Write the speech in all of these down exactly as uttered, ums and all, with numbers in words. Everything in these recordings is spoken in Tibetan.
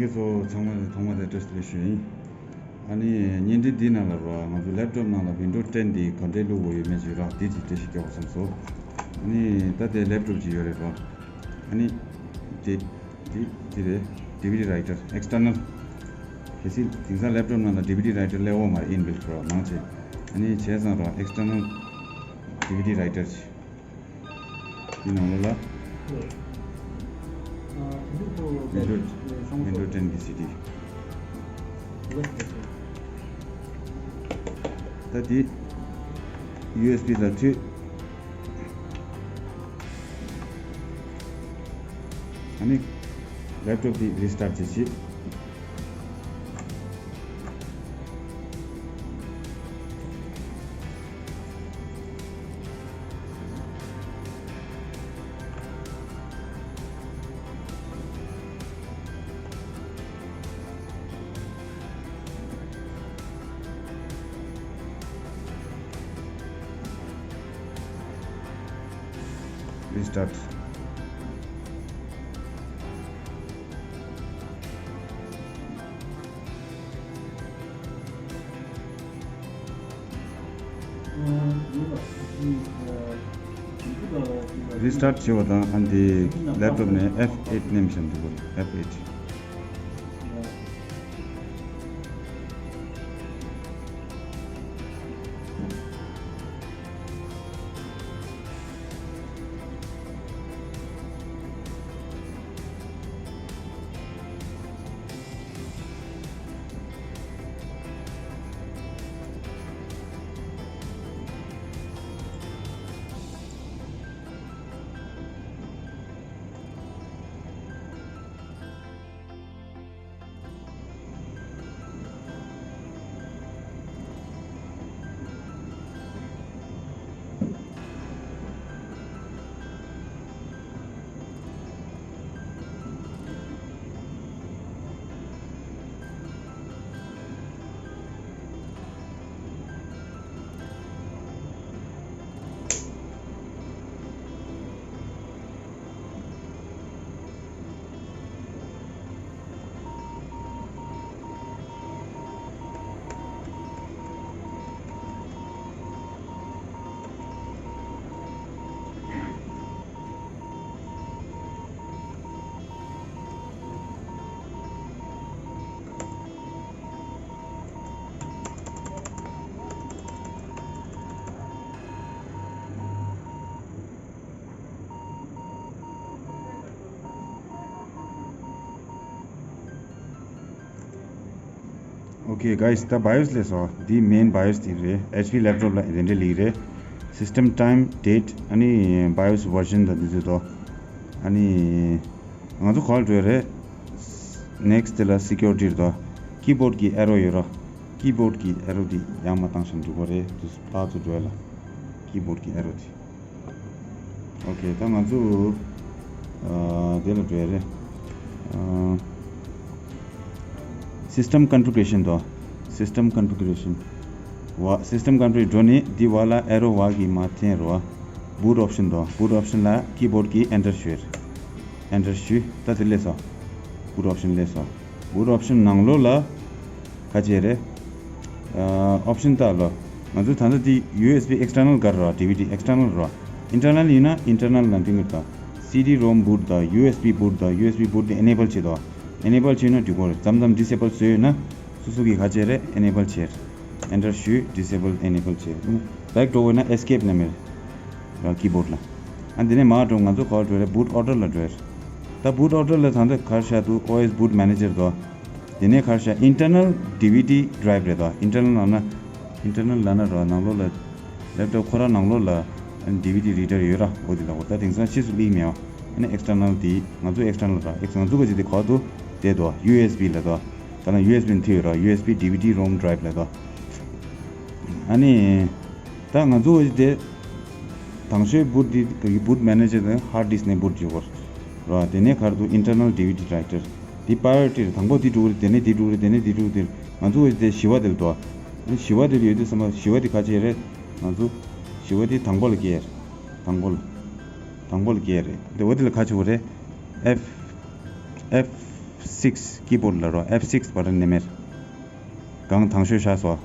ཁྱེད་ཚོ་ཚང་མ་ལ་ཐོག་མ་དང་བཀྲ་ཤིས་བདེ་ལེགས་ཞུ་ཡིན། ཨ་ནི་བརྙན་འཕྲིན་འདིའི་ནང་ལ་རོ། ང་ཚོ་ལེབ་ཊོབ་ནང་ལ་ཝིན་ཌོ་ཊེན་འདི་ག་འདྲས་བླུག་དགོས་ཡོད་མེད་ཅིག་རོ། འདི་ཅིག་འགྲེལ་བཤད་རྒྱག་དགོས་བསམ་སོང་། ཨ་ནི་ད་དེ་ལེབ་ཊོབ་ཅིག་ཡོད་རེད་རོ། ཨ་ནི་དེ་དེ་དེ་རེད། ཌི་ཝི་ཌི་རའི་ཊར་ཨེག་སི་ཊར་ནལ། གལ་སྲིད་དེང་སང་ལེབ་ཊོབ་ནང་ལ་ཌི་ཝི་ཌི་རའི་ཊར་སླེབས་ཡོད་མ་རེད། ཨིན་བིལ་ཊི་རོ། མང་ཆེ། ཨ་ནི་བྱས་ཙང་རོ། ཨེག་སི་ཊར་ནལ་ཌི་ཝི་ཌི་རའི་ཊར་ཅིག་འདི་ནང་ལོགས་ལ། ཨ། དེ་འདྲ་ཁོ་ཝིན་ཌོ་ཝིན་ཌོ་ཊེན་གྱི་སི་ཌི། ད་འདི་ཡུ་ཨེས་བི་ལ་མཐུད། ཨ་ནི་ལེབ་ཊོབ་འདི་རི་སི་ཊར་ཊི་བྱེད་ཅིག Restart. རི་སི་ཊར་ཊི་བྱེད་པ་དང་། ཨ་འདི་ལེབ་ཊོབ་ནས་ཨེཕ་ཨེཊ་མནན་བཞག་འདུག་གོ། ཨེཕ་ཨེཊ། Okay guys, ད་བ་ཡོ་སི་སླེབས་སོང་། འདི་མེན་བ་ཡོ་སི་དེ་རེད། ཨེཆ་པི་ལེབ་ཊོབ་ལ་དེ་འདྲ་སླེབས་རེད། System time, date, ཨ་ནི་བ་ཡོ་སི་བར་ཤན་དང་འདི་ཚོ་དོ། ཨ་ནི་ང་ཚོ་ག་པར་འགྲོ་ཡ་རེད། ནེག་སི་ཊི་དེ་ལ་སི་ཀིའུ་རི་ཊི་རེད་དོ། ཀི་བོར་ཌི་གི་ཨེ་རོ་ཡོད་རོ། ཀི་བོར་ཌི་གི་ཨེ་རོ་འདི་ཡར་མར་བཏང་བཞག་འགྲོ་གི་རེད། དེ་ཕར་ཚུར་འགྲོ་ཡ་ལ། ཀི་བོར་ཌི་གི་ཨེ་རོ་འདི། ཨོ་ཁེ། ད་ང་ཚོ་ཨ་དེ་ལ་འགྲོ་ཡ་རེད། ཨ་System Configuration དོ། System Configuration བ། System Configuration འགྲོ་ནས་འདི་བ་ལ་ཨེ་རོ་བ་གི་མར་འཐེན་རོ། Boot Option དོ། Boot Option ལ་ཀི་བོར་ཌི་གི་ཨེན་ཊར་ཞུ། ཨེན་ཊར་ཞུ། ད་དེ་སླེབས་སོང་། Boot Option སླེབས་སོང་། Boot Option ནང་ལོགས་ལ་ག་ཅི་རེད། ཨ་ཨོབ་ཤན་ལྟ་ལོ། ང་ཚོ་ད་ལྟ་འདི་ཡུ་ཨེས་བི་ཨེག་སི་ཊར་ནལ་ག་རེ་རོ། ཌི་ཝི་ཌི་ཨེག་སི་ཊར་ནལ་རོ། ཨིན་ཊར་ནལ་ཡིན་ན་ཨིན་ཊར་ནལ་ལ་འདི་འགོད་དང་། སི་ཌི་རོམ་བུཊ་དང་ཡུ་ཨེས་བི་བུཊ་དང་། ཡུ་ཨེས་བི་བུཊ་དེ་ཨེ་ནེ་བལ་བྱེད་དོ། ཨེ་ནེ་བལ་བྱེད་ན་འགྲིག་གོ་རེད། མཚམས་མཚམས་ཌི་སེ་བལ་བཟོས་ཡོད་ན་སོ་སོ་གི་ག་ཅི་རེད། ཨེ་ནེ་བལ་བྱེད། ཨེན་ཊར་ཞུས། ཌི་སེ་བལ་ཨེ་ནེ་བལ་བྱེད། བེག་འགྲོ་དགོས་ན་ཨེ་སི་ཀེབ་ནས་མེད་ར། ཀི་བོར་ཌི་ལ། ཨ་འདི་ནས་མར་འགྲོ། ང་ཚོ་ག་པར་འགྲོ་རེད། བུཊ་ཨོར་ཌར་ལ་འགྲོ་རེད། ད་བུཊ་ཨོར་ཌར་ལ་ད་ལྟ་ག་རེ་བཞག་འདུག་ཨོ་ཨེས་བུཊ་མེ་ནེ་ཇར་དོ། དེ་ནས་ག་རེ་བཞག་ཨིན་ཊར་ནལ་ཌི་ཝི་ཌི་ཌི་རའིབ་རེད་དོ། ཨིན་ཊར་ནལ་ལབ་ན། ཨིན་ཊར་ནལ་ལབ་ན་རོ། ནང་ལོགས་ལ། ལེབ་ཊོབ་ཁོ་རང་ནང་ལོགས་ལ་ཌི་ཝི་ཌི་རི་ཌར་ཡོད་ར། འོ་དེ་ལ་འོ། ད་དེང་སང་ཕྱིས་སུ་སླེབས་མེད་པ། ཨ་ནི་ཨེག་སི་ཊར་ནལ་དེ་ང་ཚོ་ཨེག་སི་ཊར་ནལ་ར། ཨེག་ང་ཚོ་ག་ཅི་དེ་ག་པར་འདུག་དེ་དོ། ཡུ་ཨེས་བི་ལ་དོ། ད་ནང་ཡུ་ཨེས་བི་ནས་ཐོན་ཡོད་ར། ཡུ་ཨེས་བི་ཌི་ཝི་ཌི་རོམ་ཌི་རའིབ་ལ་དོ། ཨ་ནི། ད་ང་ཚོ་ག་ཅི་དེ། དང་ཤོས་བུཊ་འདི་བུཊ་མེ་ནེ་ཇར་དང་ཧརཌ་ཌིསྐ་ནས་བུཊ་བྱེད་དགོས་ར། དེ་ནས་ག་རེ་འདུག་ཨིན་ཊར་ནལ་ཌི་ཝི་ཌི་ཌི་རའིབ་རེད། འདི་པ་རའི་ཡོ་རི་ཊི་རེད། དང་པོ་འདི་འགྲོ་གི་རེད། དེ་ནས་འདི་འགྲོ་གི་རེད། དེ་ནས་འདི་འགྲོ་གི་རེད། ང་ཚོ་ག་ཅི་དེ་བཞི་པ་དེ་ལ་འདུག་ཨ་ནི་བཞི་པ་དེ་ལ་ཡོད་དུས་ཙམ་པ་བཞི་པ་དེ་ག་ཅི་རེད། ང་ཚོ་བཞི་པ་དེ་དང་པོ་ལ་སྐྱེལ་རེད། དང་པོ་ལ། དང་པོ་ལ་སྐྱེལ་རེད། དེ་འོ་དེ་ལ་ག་ཅི་བྱེད་དགོས་རེད། ཨེཕ། ཨེཕ། six keyboard ལ་རོ། F six button ནས་མེར། གང་དང་ཤོས་བཞག་སོ།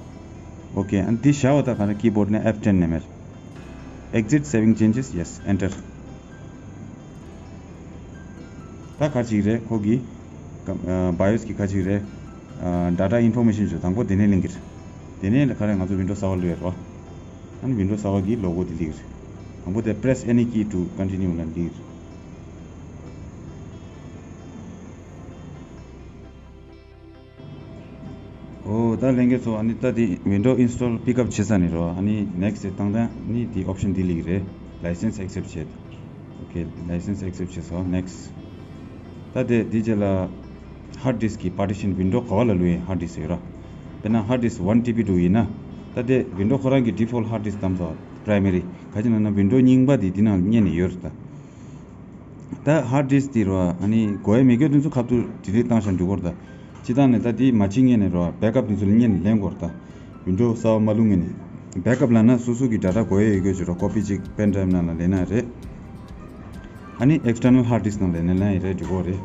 ཨོ་ཁེ། ཨ་འདི་བཞག་པ་ད་ག་ན་keyboard ནས་F ten ནས་མེར། Exit saving changes, yes, enter. ད་ག་ཅིག་རེད་ཁོ་གི། ཨ་BIOS གི་ག་ཅིག་རེད། ཨ་data information ཅིག་དང་པོ་དེ་ནས་ལེན་གྱི་རེད། དེ་ནས་ག་རེ་ང་ཚོ་window གསར་པ་བླུགས་ཡོད་རོ། ཨ་ནི་window གསར་པ་གི་logo དེ་ལེན་གྱི་རེད། དང་པོ་དེ་press any key to continue ལ་ལེན་གྱི་རེད། ཨོ་ད་ལྷན་རྒྱས་ཚོ། ཨ་ནི་ད་དེ་window install pickup བྱེད་ས་ནས་རོ། ཨ་ནི་next དེ་བཏང་ད་ནི་དེ་option དེ་ལེན་གྱི་རེད། license accept བྱེད། ཨོ་ཁེ། license accept བྱེད་སོ། next. ད་དེ་དེ་རྗེས་ལ་hard disk གི་partition window ག་བ་ལ་བླུགས་ཡིན་hard disk ཡོད་ར། དཔེར་ན་hard disk one T B འདུག་ཡིན་ན། ད་དེ་window ཁོ་རང་གི་default hard disk བདམས་སོ། primary ག་ཅི་ན་ན་window རྙིང་པ་དེ་དེ་ནང་རྙེད་ནས་ཡོད་རེད་ད། ད་hard disk དེ་རོ། ཨ་ནི་དགོས་ཡ་མེད་མཁན་དེ་ཚོ་ཁ་ཐུག་delete བཏང་བཞག་འགྲོ་གི་རེད་ད། སྤྱིར་བཏང་ནས་ད་དེ་མ་བྱེད་སྔོན་ནས་རོ། backup དེ་ཚོ་ལ་སྔོན་ནས་ལེན་དགོས་རེད་ད། window གསར་པ་མ་བླུགས་སྔོན་ནས། backup ལབ་ན་སོ་སོ་གི་data དགོས་ཡ་ཡོད་རྒྱུ་ཅིག་རོ། copy གཅིག་pen drive ནང་ལ་ལེན་ན་རེད། ཨ་ནི་external hard disk ནང་ལེན་ན་ལེན་ཡ་རེད། འགྲིག་གོ་རེད།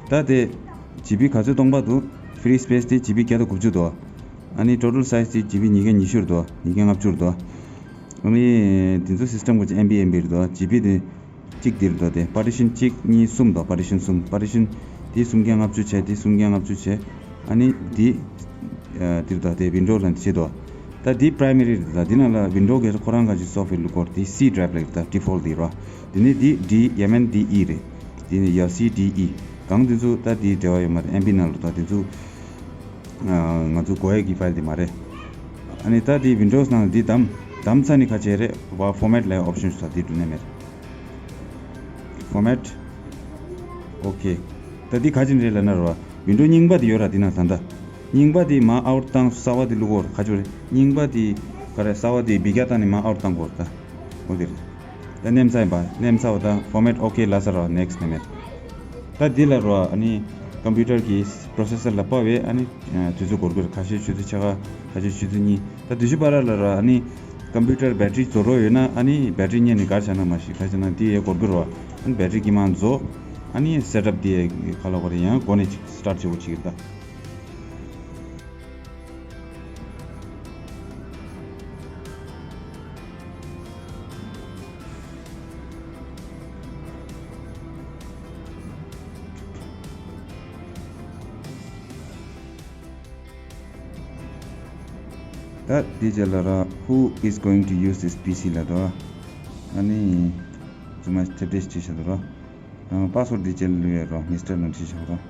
ད་དེ་G B ག་ཚོད་སྟོང་པ་འདུག free space དེ་G B བརྒྱ་དང་དགུ་བཅུ་འདུག་ཨ་ནི་total size དེ་G B ཉིས་བརྒྱ་ཉི་ཤུ་རེད་འདུག་ཉིས་བརྒྱ་ལྔ་བཅུ་རེད་འདུག་ཨ་ནི་དེ་ཚོ་system གི་M B M B རེད་འདུག G B དེ་གཅིག་འདི་རེད་འདུག་དེ་partition གཅིག་གཉིས་གསུམ་འདུག partition གསུམ། partition དེ་སུམ་བརྒྱ་ལྔ་བཅུ་བྱས། དེ་སུམ་བརྒྱ་ལྔ་བཅུ་བྱས། ཨ་ནི་འདི་ཨ་འདི་རེད་འདུག་དེ་window ལ་བྱེད་འདུག་ད་འདི་primary རེད་འདུག་འདི་ནང་ལ་window གི་ཁོ་རང་ག་ཅིག་software བླུག་དགོས་རེད། དེ C drive ལ་རེད་འདུག default དེ་རེད་བ། དེ་ནས་འདི་D M N D E རེད། དེ་ནས་ཡ་C D E གང་དེ་ཚོ་ད་དེའི་འབྲེལ་བ་ཡོད་མ་རེད། M B ནང་ལ་ད་དེ་ཚོ་ཨ་ང་ཚོ་དགོས་ཡས་ཀྱི་file དེ་མ་རེད། ཨ་ནི་ད་དེ་Windows ནང་ལ་འདི་བདམས་བདམས་ཚར་ནས་ག་ཅི་རེད་བ། format ལབ་ཡ་option ཞིག་ད་དེ་འགྲོ་ནས་མེད། format ཨོ་ཁེ། ད་འདི་ག་ཅི་རེད་ལབ་ན་རོ། window རྙིང་པ་དེ་ཡོད་ར། དེ་ནང་ད་ད་རྙིང་པ་དེ་མར་out བཏང་། གསར་པ་དེ་བླུག་དགོས་ར། ག་ཅི་རེད། རྙིང་པ་དེ་ག་རེ། གསར་པ་དེ་བི་བརྒྱ་བཏང་ནས་མར་out བཏང་དགོས་ར་ད། འོ་དེ་རེད། ད་ནེམ་ཚར་ཡིན་པ། ནེམ་ཚར་བ་ད་format ཨོ་ཁེ་ལབ་ས་ར། next ནས་མེད། ད་འདི་ལ་རོ། ཨ་ནི་computer གི་processor ལ་དཔག་པའི་ཨ་ནི་དུས་ཚོད་འགོར་གི་རེད། ཁ་ཤས་ཆུ་ཚོད་ཕྱེད་ཀ་ཁ་ཤས་ཆུ་ཚོད་གཉིས། ད་དུས་ཚོད་བར་ལ་རོ། ཨ་ནི་computer battery རྫོགས་རོགས་ཡོད་ན་ཨ་ནི་battery རྙེད་ནས་གར་བཞག་ན་མ་ཤེས། ག་ཅི་ན་འདི་ཡས་འགོར་གི་རོ། ཨ་ནི་battery གི་མང་རྫོགས། ཨ་ནི་setup འདི་ཡས་ག་ལ་གོ་རེ་ཡང་འགོ་ནས་start བྱེད་དགོས་ཅིག་ད། ད་འདི་རྗེས་ལ་ར། Who is going to use this P C ལབ་འདུག་ཨ་ནི་ཚང་མས་ཐེབས་བྲིས་བྲིས་བཞག་འདུག་ར། ཨ་password འདི་རྗེས་ལ་ལུས་ཡོད་ར། Mister ལ་བྲིས་བཞག་ར།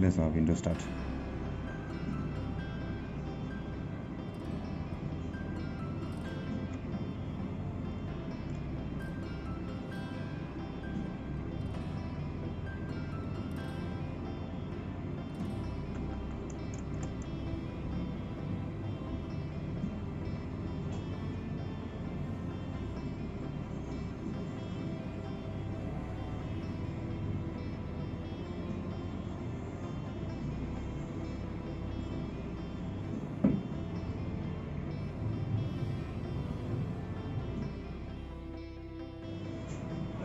ལགས་སོ། Windows start།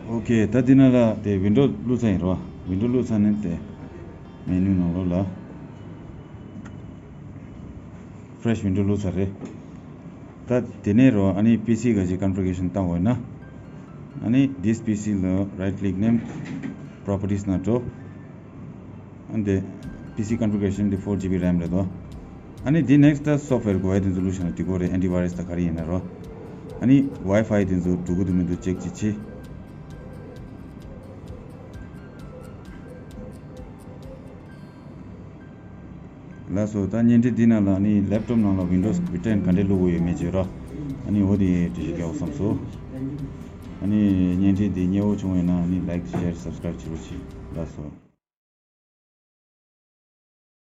ཨོ་ཁེ། ད་འདི་ནང་ལ་དེ་window བླུགས་ཚར་ཡིན་རོ། window བླུགས་ཚར་ནས་དེ་menu ནང་ལོགས་ལ་fresh window བླུགས་ཚར་རེད། ད་དེ་ནས་རོ། ཨ་ནི་P C ག་ཅིག་configuration བཏང་འོས་ན། ཨ་ནི་this P C ལ་right click ནས་properties ནང་འགྲོ། ཨ་འདི་P C configuration འདི་four G B RAM རེད་དོ། ཨ་ནི་འདི་next ད་software དགོས་ཡ་དེ་ཚོ་བླུགས་བཞག་ན་འགྲིག་གོ་རེད། antivirus ད་ག་རེ་ཡིན་ན་རོ། ཨ་ནི་Wi-Fi དེ་ཚོ་འགྲོ་གི་འདུག་མི་འདུག་check ཅིག་བྱེད། ལགས་སོ། ད་བརྙན་འཕྲིན་འདི་ནང་ལ་ཨ་ནི་laptop ནང་ལ་Windows ten ག་འདྲས་བླུག་དགོས་ཡོད་མེད་བརྗོད་རོགས། ཨ་ནི་འོ་དེ་འགྲེལ་བཤད་རྒྱག་དགོས་བསམ་སོང་། ཨ་ནི་བརྙན་འཕྲིན་འདི་མཉེས་པོ་བྱུང་བ་ཡིན་ན་ཨ་ནི་like, share, subscribe བྱེད་རོགས་གྱིས། ལགས་སོ།